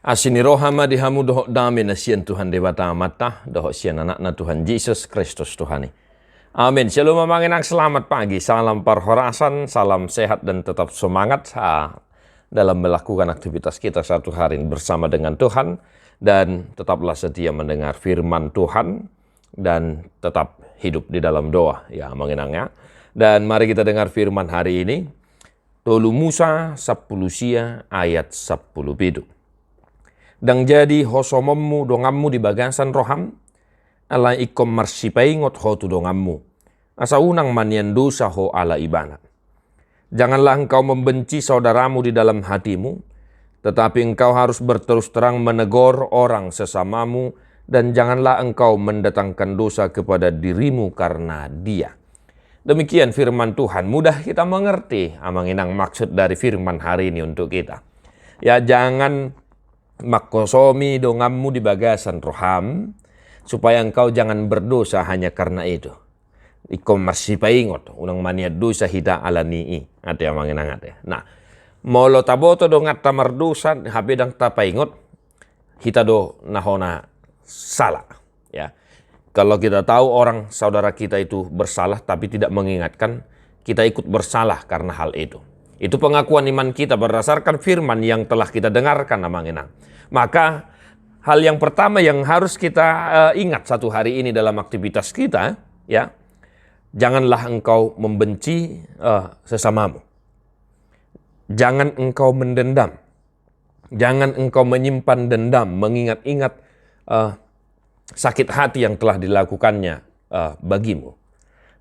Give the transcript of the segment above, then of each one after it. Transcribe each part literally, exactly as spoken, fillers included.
Asi ni roha ma di hamu dohot dame na sian Tuhan Debata Amanta, dohot sian Anakna Tuhan Jesus Kristus Tuhan i. Amin. Shalom amang inang, selamat pagi. Salam parhorasan, salam sehat dan tetap semangat, ah, dalam melakukan aktivitas kita satu hari ini bersama dengan Tuhan. Dan tetaplah setia mendengar firman Tuhan dan tetap hidup di dalam doa, ya amang inang ya. Dan mari kita dengar firman hari ini. Tolu Musa sampulu sia ayat sampulu pitu. Ndang jadi hosomonmu donganmu di bagasan roham, alai ingkon marsipaingot ho tu donganmu, asa unang manian dosa ho ala ibana. Janganlah engkau membenci saudaramu di dalam hatimu, tetapi engkau harus berterus terang menegur orang sesamamu, dan janganlah engkau mendatangkan dosa kepada dirimu karena dia. Demikian firman Tuhan. Mudah kita mengerti, amang inang, maksud dari firman hari ini untuk kita. Ya, jangan manghosomi donganmu di bagasan roham, supaya engkau jangan berdosa hanya karena itu. Ingkon marsipaingot, unang manian dosa hita ala ni i, ate amang inang ate. Nah, molo taboto donganta mardosa, hape ndang tapaingot, hita do na hona sala. Ya. Kalau kita tahu orang saudara kita itu bersalah tapi tidak mengingatkan, kita ikut bersalah karena hal itu. Itu pengakuan iman kita berdasarkan firman yang telah kita dengarkan, amang inang. Maka hal yang pertama yang harus kita, eh, ingat satu hari ini dalam aktivitas kita, ya, janganlah engkau membenci, eh, sesamamu. Jangan engkau mendendam. Jangan engkau menyimpan dendam, mengingat-ingat, eh, sakit hati yang telah dilakukannya, eh, bagimu.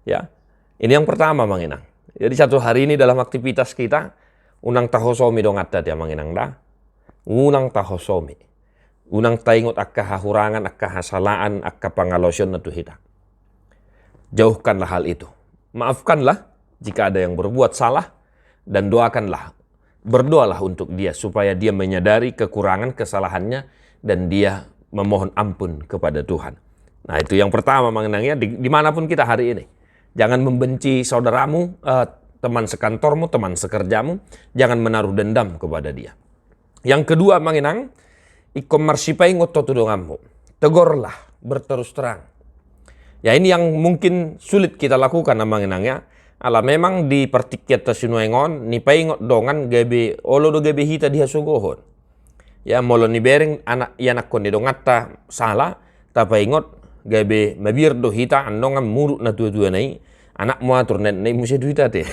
Ya, ini yang pertama, amang inang. Jadi satu hari ini dalam aktivitas kita, unang tahosomi donganta, ya amang inang da. Unang tahosomi. Unang taingot angka hahurangan, angka hasalaan, angka pangalaosionna tu hita. Jauhkanlah hal itu. Maafkanlah jika ada yang berbuat salah, dan doakanlah, berdoalah untuk dia supaya dia menyadari kekurangan kesalahannya dan dia memohon ampun kepada Tuhan. Nah, itu yang pertama, amang inang ya, di, dimanapun kita hari ini. Jangan membenci saudaramu, eh, teman sekantormu, teman sekerjamu, jangan menaruh dendam kepada dia. Yang kedua, amang inang, ingkon marsipaingot ho tu donganmu. Tegorlah, berterus terang. Ya, ini yang mungkin sulit kita lakukan, amang inang ya. Ala memang di partingkianta sinuaeng on, nipaingot dongan gabe olo do gabe hita dihasogohon. Ya, molo nibereng anak, ianakhon ni donganta sala, tapaingot, gabe mabiar do hita andongan muruk na tua-tua na i, anakmu atur na i muse do hita ate.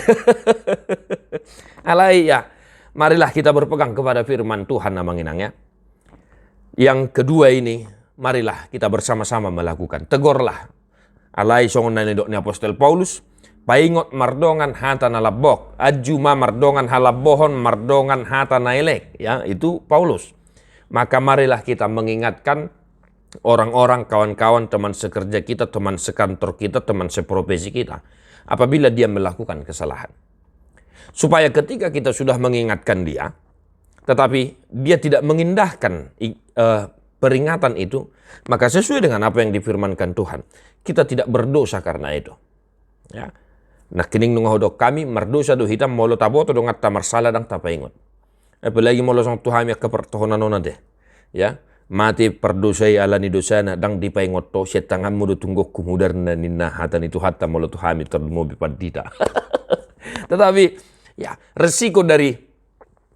Alai ya, marilah kita berpegang kepada firman Tuhan, amang inang ya. Yang kedua ini, marilah kita bersama-sama melakukan. Tegorlah. Alai songon na nidok ni apostel Paulus, paingot mardongan hata na lambok, anju ma mardongan halambohon, mardongan hata na elek. Ya, itu Paulus. Maka marilah kita mengingatkan orang-orang, kawan-kawan, teman sekerja kita, teman sekantor kita, teman seprofesi kita, apabila dia melakukan kesalahan. Supaya ketika kita sudah mengingatkan dia, tetapi dia tidak mengindahkan i-, eh, peringatan itu, maka sesuai dengan apa yang difirmankan Tuhan, kita tidak berdosa karena itu. Ya. Nangkining nunga hudok hami, mardosa do hita molo taboto donganta marsala ndang tapaingot. Apalagi molo songon tu hami angka partohonan on ate. Ya, mate pardosai ala ni dosana, ndang dipaingot ho, sian tanganmu do tung gokhum udarna ninna hata ni Tuhanta molo tu hami tarlumobi pandita. Tetapi, ya, resiko dari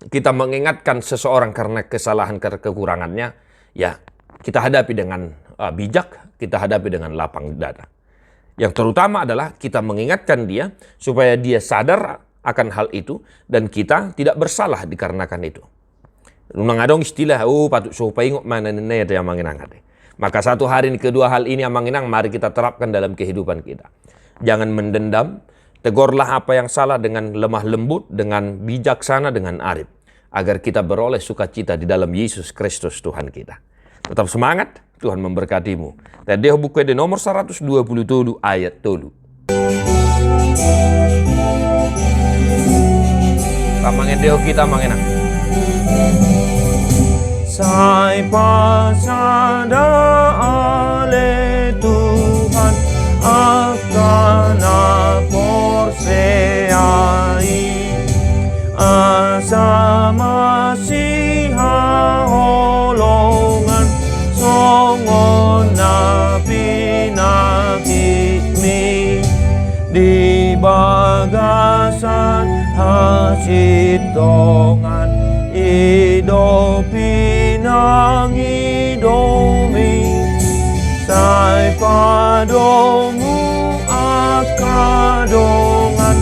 kita mengingatkan seseorang karena kesalahan, karena kekurangannya, ya, kita hadapi dengan, uh, bijak, kita hadapi dengan lapang dada. Yang terutama adalah kita mengingatkan dia supaya dia sadar akan hal itu dan kita tidak bersalah dikarenakan itu. Unang adong istilah, "Oh, patut so hupaingot ma na ninna i ate amang inang ate." Maka satu hari ni kedua hal ini, amang inang, mari kita terapkan dalam kehidupan kita. Jangan mendendam, tegorlah apa yang salah dengan lemah lembut, dengan bijaksana, dengan arif, agar kita beroleh sukacita di dalam Yesus Kristus Tuhan kita. Tetap semangat, Tuhan memberkatimu. Taendehon Buku Ende nomor saratus dua pulu tolu ayat tolu. Pamangendehon hita, amang inang. Sai pasada ale Tuhan angka na porsea i, asa masihaholongan Di bagasan hasintongan i do pinangidomi, sai padomu angka dongan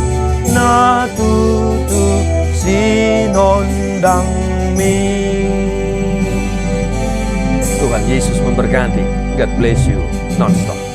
na tutu sinondangmi. Tuhan Yesus memberkati. God bless you. Nonstop.